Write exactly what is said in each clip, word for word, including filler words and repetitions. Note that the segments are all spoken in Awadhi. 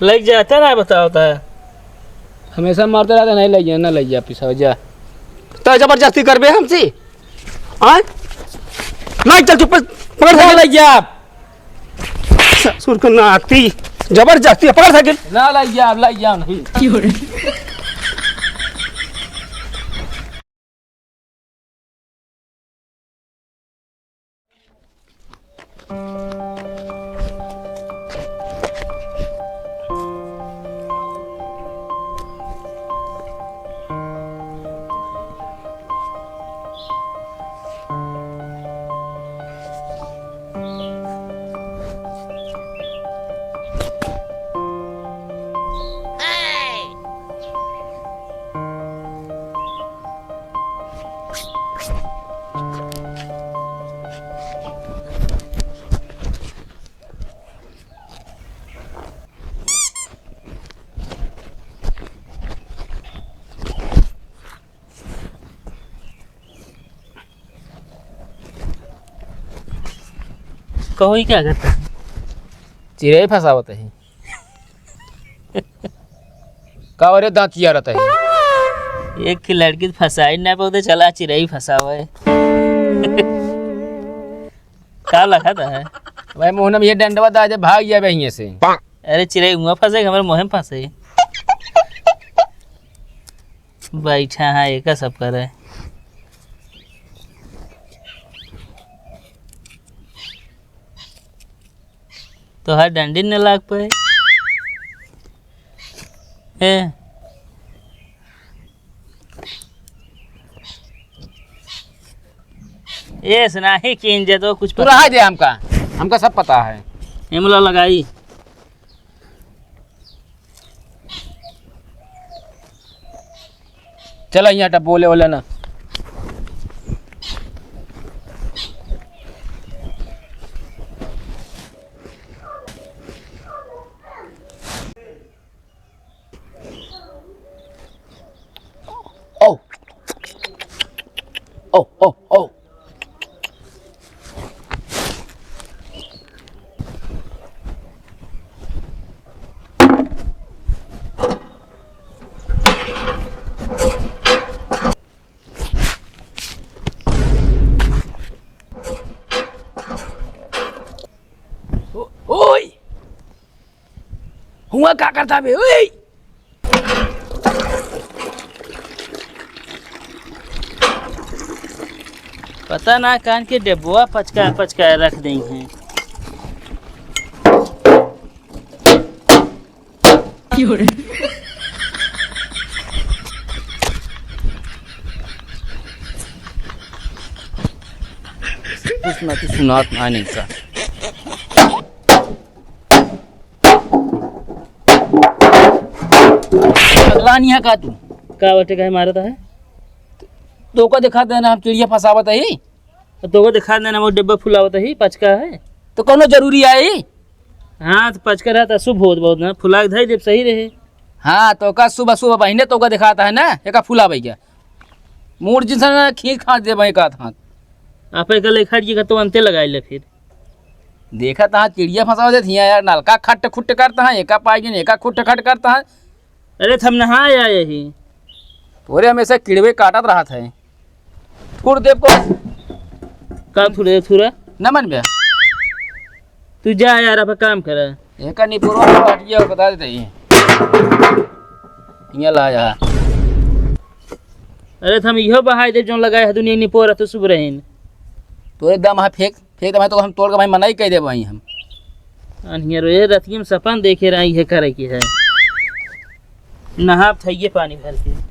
लग जाता ना, बताओ तो। हमेशा मारते रहते, नहीं लग जा, ना लग जा, पिसावा जा। तो जबरदस्ती करबे हमसे? हाँ? नहीं, चल, चुप, पकड़ ना साइकिल। लग जा। ससुर के नाती, जबरदस्ती, पकड़ साइकिल। ना लग जा, लग जा, नहीं। कहो, ई का करता है? चिरई फंसावत है। का रे, दांत चियारत है? एक लड़की तो फंसाई ना पावते, चला चिरई फंसावे। का लखत है? भाई मोहनम, ये डंडवा दा दे, भाग जाबे हियां से। अरे चिरई हुआ फंसे, हमरे मुँह में फंसे। बैठा है, एका सब करे। तोहार डंडी न लाग पाए। ए। ए, सुना ही कीन जे तो कुछ तू पता रहा दे हमका, हमका सब पता है। ए मुला लगाई। चला यहाँ टा बोले वाला ना। ओ, ओ, ओ, ओ। ओ-, ओए! हुआ का करता बे? ओए! पता ना कान के डेबुआ पचका पचका रख देइ हैं। कुछ ना कुछ सुनात ना नहीं का। पगला नहीं है का तू? का बटे काहे मारत है? तोका देखा देना हम चिड़िया फंसावत ही। तोका देखा देना वो डिब्बा फुलावत ही, पचका है। तो कौनो जरूरी आई? हाँ, तो पचका रहता शुभ होत बहुत ना, फुला के धई देब सही रहे। हाँ, तोका शुभ अशुभ बहिने तोका देखाता है ना, एका फुलावे क्या? मूड़ जिनसे ना खींच खांच देबे एक आध हाथ। आप एक लेखा जी का तो अंते लगाई ले फिर। देखा तहाँ चिड़िया फंसावा देत हियाँ यार, नलका खट्ट खुट्ट करता है, एका पाई गिन, एका खुट्ट खट करता है। अरे थम नहा आया यही। तोरे हमेशा किड़वे काटत रहत है। थुर देब को। का थुरे थुरा? न मन बे। तू जा यार, अब काम कर। एका निपुरो हटिया बता देते ही। हियाँ ला जा। अरे थम इहो बहाई दे, जोन लगाए है दुनिया निपोरा तो शुभ रहीन। तोरे दम है फेंक। फेंक दे, मैं तो हम तोड़ के भाई मना ही कह दे भाई हम। अनहियर, ये रतिया में सपन देखे रहा, ये करे की है। नहाब थइये पानी भर के।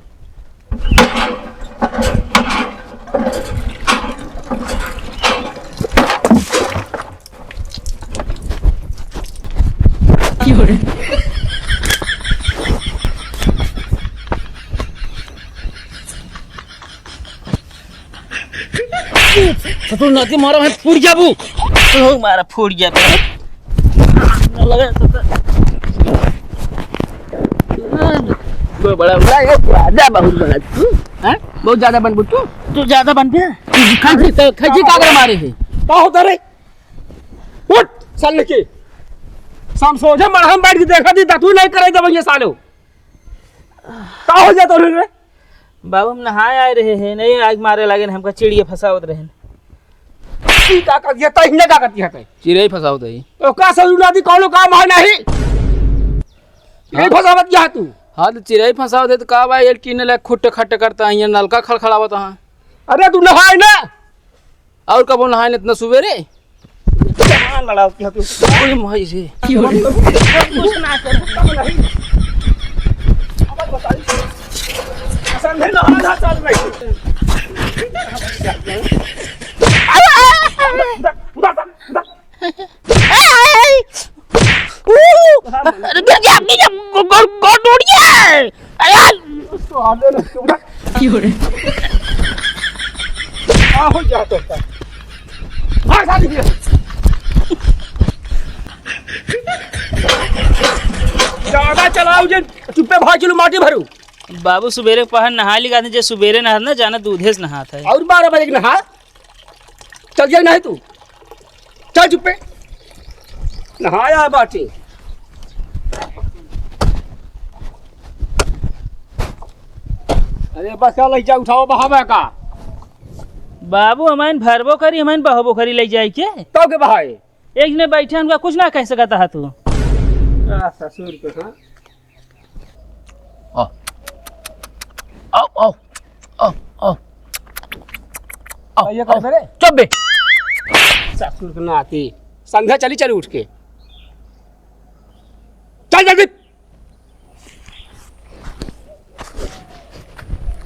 ससुर नाती मारा भाई, फूट गया बू। तू मारा फूट गया बे। लगा तो। कोई बड़ा, बड़ा, ये ज्यादा बहुत बड़ा तू, हैं? बहुत ज्यादा बन तू। तू ज्यादा बन बे। खैची, खैची का कर मारे है? का होता रे? उठ, साले के। हम सोझे मड़हम बैठ के देखा दी, तू नहीं करे दबइया सालो। का हो जाता रे? बाबू, हम नहाए आए रहे हैं, नहीं आग मारे लगे, हमका चिड़िया फंसावत रहे। ई का कर दिया तै, हिने का कर दिया तै? चिड़िया फंसावत है। तो का ससुर नाती कौनो काम है नहीं? चिड़िया हाँ। फंसावत क्या तू? हाँ, तो चिड़िया फंसावत है तो का भाई, ये किने लायक खुट्ट खट्ट करता है, ये नलका खड़खड़ावत है। अरे तू नहाए ना। और कबो नहाए इतना सुबेरे? जवान लड़ावती है तू। ओए माई रे। कुछ ना कर। असल में नहा ना चल रही। अरे, अरे, अरे, अरे, अरे, गिर गया, गिर गया, गो-, गो-, गोड़ टूट गया। अरे यार। तो आगे ना, तू ना। क्यों रे? आ, हो जा तो का। आ, शादी किया। ज्यादा चलाओ जे, चुप्पे भाई चलो माटी भरू। बाबू, सुबेरे पहर नहा ली, जे सुबेरे नहा ना, जाना दूधे से नहात है। और बारह बजे के नहा। चल जाए नहीं तू, चल चुप्पे, नहाया बाटी। अरे बस का लइका उठाओ बहावे का। बाबू, हमाइन भरबो करी, हमाइन बहबो करी लइ जाए के। तो के बहाए? एक जने बैठे, उनका कुछ ना कह सकता है तू। आ, ससुर के, हाँ। आओ। आओ, आओ। आओ, आओ। आओ, ये आओ। कर दे रे। चुप बे। ससुर के नाती। संध्या चली, चली उठ के। चल जल्दी।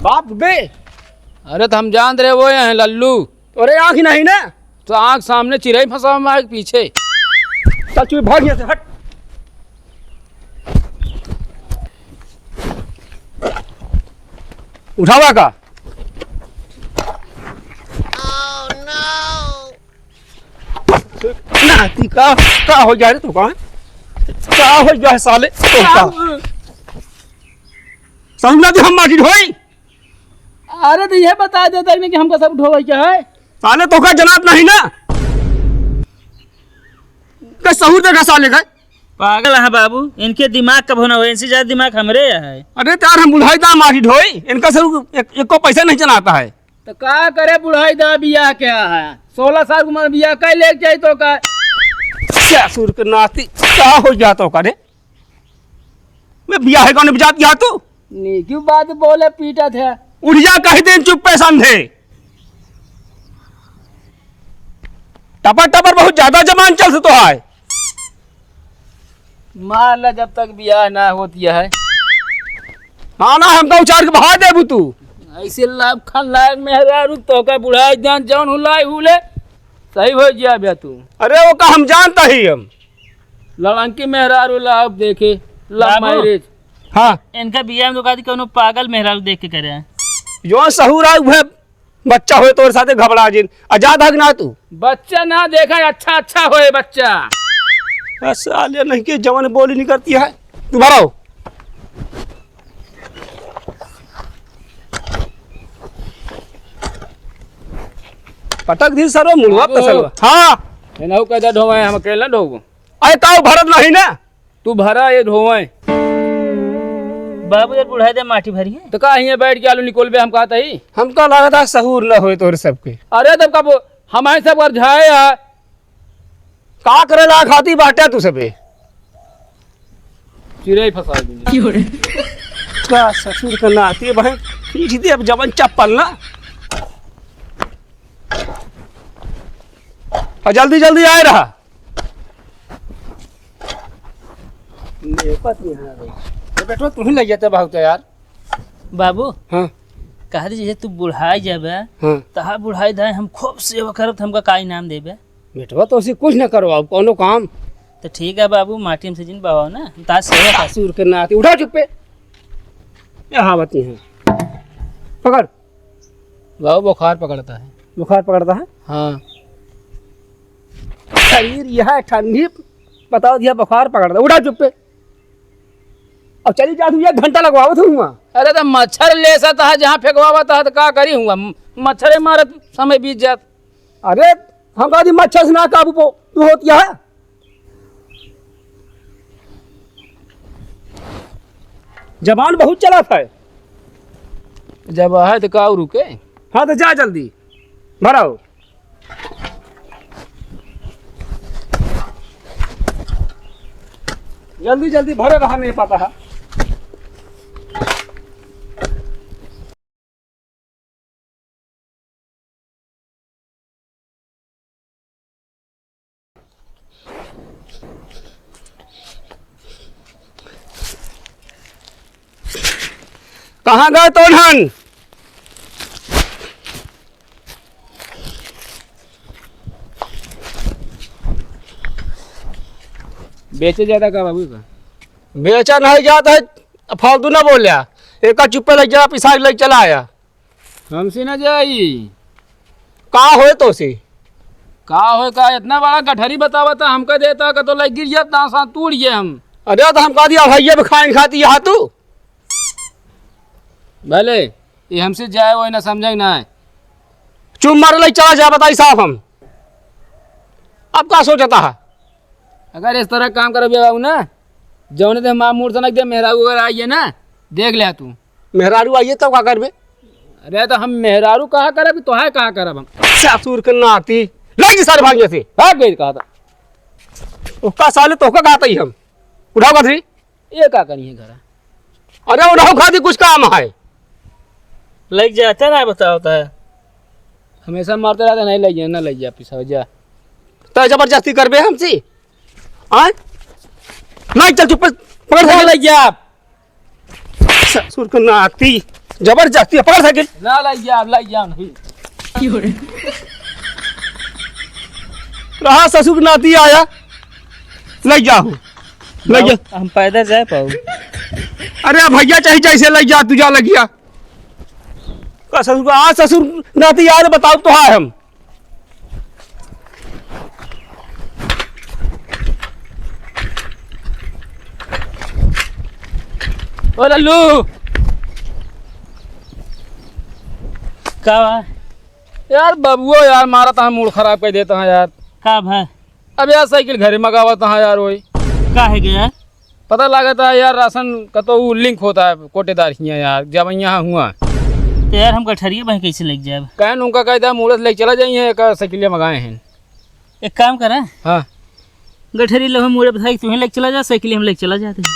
बाप बे। अरे तो हम जानत रहे वो हैं लल्लू। अरे आँख ही नहीं ना। तो आँख सामने चिरई फंसावा मार के पीछे। चल चुप, भाग यहाँ से, हट। उठावा का? नाती का, का हो गया रे तू का? का हो गया है साले? तू का? समझा दे हम माटी ढोई। अरे तो ये बता देता है कि हमका सब ढोवे के है। साले तो का जनात नहीं ना। का सहूर देखा साले का। पागल है बाबू, इनके दिमाग कब होना हो, इनसे ज्यादा दिमाग हमरे है। अरे तो यार हम बुढ़ाई दा माटी ढोई, इनका सब एक, एक को पैसा नहीं जनाता है। तो का करे बुढ़ाई दा बियाह क्या है? सोलह साल की उम्र बियाह कर ले जाए तो का? क्या सुर के नाती, का हो गया तो का रे? मैं बियाह है कौन बिजात गया तू? नी क्यों बात बोले पीटा थे? उठिया कह दे चुप्पे संधे। टपर टपर बहुत ज्यादा जबान चल से तो है। मार ला जब तक बियाह ना होती है। हाँ ना, हमका उचार के बहा देबू तू। ऐसे लाभ खान लायक मेहरारू तो का बुढ़ा जान जौन हुलाई हुले सही हो गया बे तू। अरे वो का हम जानता ही हम। लड़ंकी मेहरारू लाभ देखे, love बाबू। Marriage। हाँ। इनका बियाह में तो कहती कौनो पागल मेहरारू देख के करे हैं। जो सहूर आए वह बच्चा होए तोरे साथे घबरा जिन। आ जा धाग ना तू। बच्चा ना देखा, अच्छा, अच्छा होए बच्चा। आ साले नहीं के जवन बोली नहीं करती है। तू भराओ। पटक दी सरो मुड़वा बाबू। तसलवा। हाँ। एनहु का जा ढोवे, हम अकेले ना ढोबो। अरे ताऊ भरत नहीं ना। तू भरा ये ढोवे। बाबू यार बुढ़ाई दे माटी भरी है। तो का हियाँ बैठ के आलू निकोलबे हम कहत ही? हमका लागत है सहूर न होए तोरे सबके। अरे तब का बो-, हमारे सब घर झाए है। का करे ला खाती बाटे तू सबे? चिड़ै फंसा दूंगा। का ससुर का नाती बहन, खींच दे अब जवन चप्पल ना। और जल्दी जल्दी आए रहा। ये पत्नी है भाई। ये बेटवा तू ही लग जाते बहुत यार। बाबू, हाँ। कहा दे जैसे तू बुढ़ाई जाबे, हाँ। तहा बुढ़ाई धाए हम खूब सेवा करब, त हमका का इनाम देबे? बेटवा तो उसे कुछ ना करो अब कौनो काम। तो ठीक है बाबू, माटी में से जिन बहाओ ना, हम तहा सेवा करब। ससुर के नाती, उठा चुप्पे। ये हावत नहीं है। पकड़। बाबू बुखार पकड़ता है। बुखार पकड़ता है? हाँ। शरीर यह ठंडी, बताओ दिया बुखार पकड़ता है। उठा चुप्पे। अब चली जा तू, एक घंटा लगवावत हूँ वहाँ। अरे तो मच्छर ले सकता है जहाँ फेंकवावत है तो का करी हुआ? म-, मच्छरे मारत समय बीत जात। अरे हम कहा जी मच्छर से ना काबू पो, तू होती है। जबान बहुत चलत है। जब है तो का रुके? हाँ, तो जा जल्दी, भराओ। जल्दी, जल्दी भरे रहा, नहीं पता है। कहाँ गए तोनहन? बेचे जाता का बाबू का? बेचा नहीं जाता है, फालतू ना बोल्या। एका चुप्पे लग जा, पिसाई लग चला आया। हमसे ना जाई। का होए तोसे? का होए का? इतना बड़ा गठरी बतावा था, हमका देता का तो लग गिर जात, दांत सांत तोड़ ये हम। अरे तो हम कह दिया भैया भी खाइन खाती यहाँ तू। भले, ये हमसे जाए वो ना समझे ना है। चुप मार ले चला जा, बताई साफ हम। अब का सोचता है? अगर इस तरह काम करबे बाबू ना, जौने दे माँ मूड़ सनक दे मेहरारू अगर आइए ना, देख ले तू। मेहरारू आइए तब का करबे? अरे तो हम मेहरारू कहा करब, तोहार कहा करब हम? ससुर के नाती, ले जी सारे भाग यहाँ से। भाग गई कहा था। ओका साले तोहका कहा था ही हम। उठाओ गठरी। ये का करी है घरा? अरे उठाओ खाती कुछ काम है। लग जाते ना बताओ तो। हमेशा मारते रहते, नहीं लग जाए, ना लग जा, पिसा जा। तो जबरदस्ती करबे हमसे? आय? नहीं चल चुप, पकड़ ना साइकिल। लग जा। ससुर के नाती, जबरदस्ती पकड़ साइकिल। ना लग जा, लग जा नहीं। रहा ससुर के नाती आया, लग जाओ, लग जा। हम पैदल जाए पाऊ? अरे भैया चाहे जैसे लग जा, तू जा लग गया। का ससुर का, आ ससुर नाती यार बताओ तो है हम। ओ लल्लू। का बा? यार बबुओ यार मारा था, मूड खराब कर देता है यार। का भा? अब यार साइकिल घरे मंगावा था यार, वही। का है गया? पता लागत है यार, राशन का तो वो लिंक होता है कोटेदार हियाँ यार, जब यहाँ हुआ। तो यार, हम गठरिया बह कैसे लेके जाब? कहन उनका कहता है, मूड़े से लेके चला जाइए, एक साइकिलिया मंगाए हैं। एक काम करा। हाँ। गठरी लो, हम मूड़े बधाई, तुम्हें लेके चला जा, साइकिल हम लेके चला जाते हैं।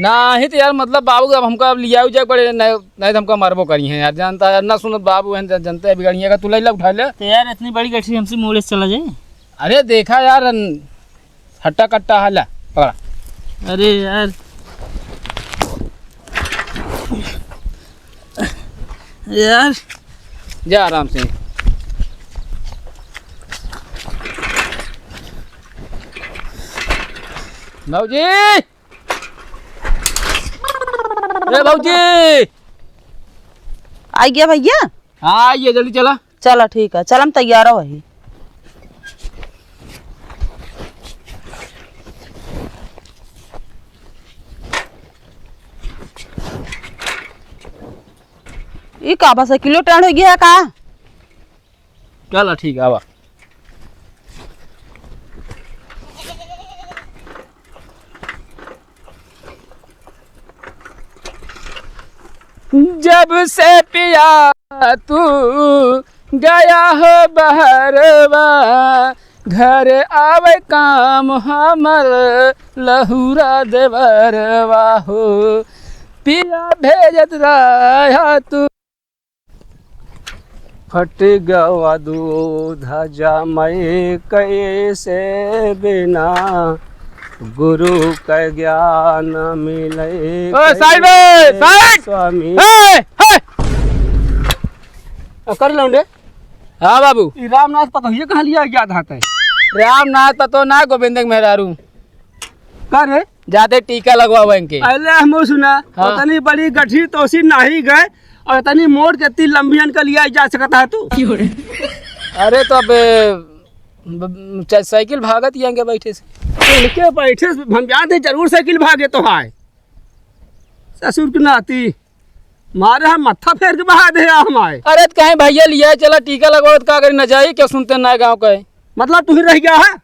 नहीं तो यार, मतलब बाबू, अब हमका अब लियाऊ जाए पड़े, नहीं, नहीं तो हमका मारबो करी हैं यार, जानता है यार, ना सुनत बाबू हैं, जन-, जनते हैं बिगड़िया का, तू ले ला, उठा ले। तो यार, इतनी बड़ी गठरी हमसे मूड़े से चला जाए? अरे देखा यार, हट्टा कट्टा है, ला, पकड़ा। अरे यार। यार। जा आराम से। भौजी! ए भौजी! आ गया भैया? हाँ, आइए, जल्दी चला। चला, ठीक है, चल, हम तैयार हो वही। ई का बस किलो टन हो गया है का? चला, ठीक है, आवा। जब से पिया तू गया हो बहरवा, घर आवे काम हमर लहुरा देवरवा हो। पिया भेजत रहा तू। फट गवा दूध जमाई कैसे बिना, गुरु का ज्ञान मिले ओ, साइड में, कैसे साइड। स्वामी। ए, हे। आ, कर लौंडे। हाँ बाबू। ई रामनाथ पतोहिया कहाँ लिया गया था तै? रामनाथ पतो ना, गोविंद के मेहरारू। का रे? जाते टीका लगवावे इनके। पहले हम सुना, हाँ। उतनी बड़ी गठरी तोसी नाही गए और इतनी मोट के इतनी लंबी इनका लिया जा सकता है तू? अरे तो अब, ब-, ब-, चा-, साइकिल भागत ही आएंगे बैठे से। इनके बैठे से हम जानते जरूर साइकिल भागे तो है। ससुर की नाती, मारे हम मत्था फेर के बहा दे हम आए। अरे तो कहीं भैया लिया चला टीका लगवाओ तो का करी, न जाई क्या सुनते ना गाँव का है। मतलब तू ही रह गया है?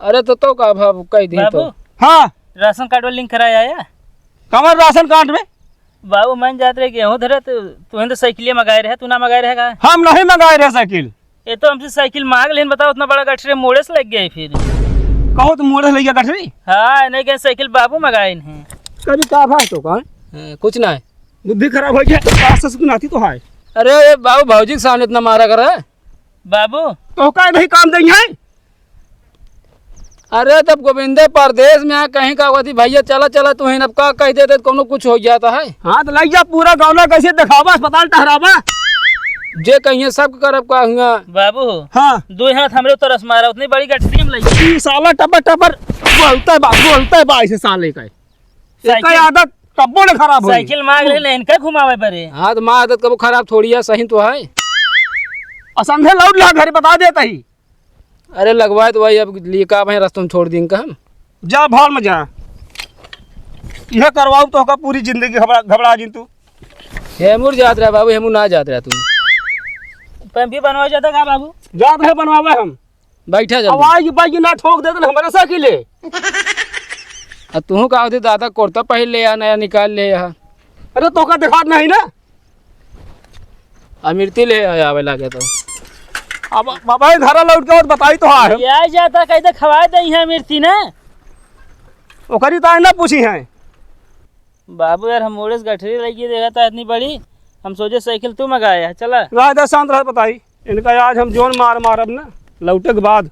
अरे तो, तो का भाव कह दी तो। बाबू, हाँ। राशन कार्ड वाला लिंक कराया है? कमर राशन कार्ड में? बाबू, मन जात रहे गेहूँ धरे, तो तुहें तो साइकिलिया मंगाए रहे, तू ना मंगाए रहे का? हम नहीं मंगाए रहे साइकिल। ये तो हमसे साइकिल मांग लेन, बताओ, उतना बड़ा गठरी मोड़े से लग गए फिर। कहो तो मोड़े से लग गया गठरी? हाँ, नहीं कहें साइकिल बाबू मंगाए हैं। कभी का भाई तो का? हाँ, कुछ ना है। बुद्धि खराब हो गया, तो का ससुर नाती तो है। अरे, ये बाबू भौजी के सामने इतना मारा कर रहा है। बाबू। तो का नहीं काम देंगे? अरे, तब गोविंदे परदेस में आ, कहीं का होती, "भैया, चला, चला, तू ही अब का कह देते, कोनो कुछ हो जाता है।" हाँ, तो लग जा, पूरा गाँव ना कैसे दिखावा, अस्पताल टहरावा। जे कहिए सब करब का हुआ। बाबू, हाँ। दो हाथ हमरे तरस मारा, उतनी बड़ी गठरी में लग ई साला टपर टपर बोलता है बा, बोलता है बा ऐसे साले का। साइकिल इसका आदत कब्बो न खराब होई। साइकिल मांग ले, इनका घुमावे परे। हाँ, तो माँ आदत कबो खराब थोड़ी है, सही तो है। असंधे लौट ला घर बता देता ही। अरे लगवाए तो भाई, अब लिए का भाई, रास्ता में छोड़ देंगे हम। जा भाड़ में जा, यह करवाऊ तो का पूरी जिंदगी घबरा, घबरा जिन तू। हेमुर जात रहा बाबू, हेमुर ना जात रहा तू। पैम भी बनवा जाता का बाबू? जात रहे बनवावे हम। बैठा अब जल्दी। आइए, बाइक ना ठोक देते ना हमारे साइकिल है। आ तू का होती दादा, कुर्ता पहन ले या, नया निकाल ले या। अरे तो का दिखात नहीं ना। अमृति ले आवे लागे तो। अब बाबा ही घरा लौट के और बताई तो है। या जाता, कहते खवाए दे यहाँ अमृति ने। ओकरी ताई ना पूछी है। बाबू यार, हम मोड़े से गठरी लगी देखा था इतनी बड़ी, हम सोचे साइकिल तू मंगाया है, चला। रह दे, शांत रह, बताई। इनका आज हम जोन मार मारब ना, लौटे के बाद।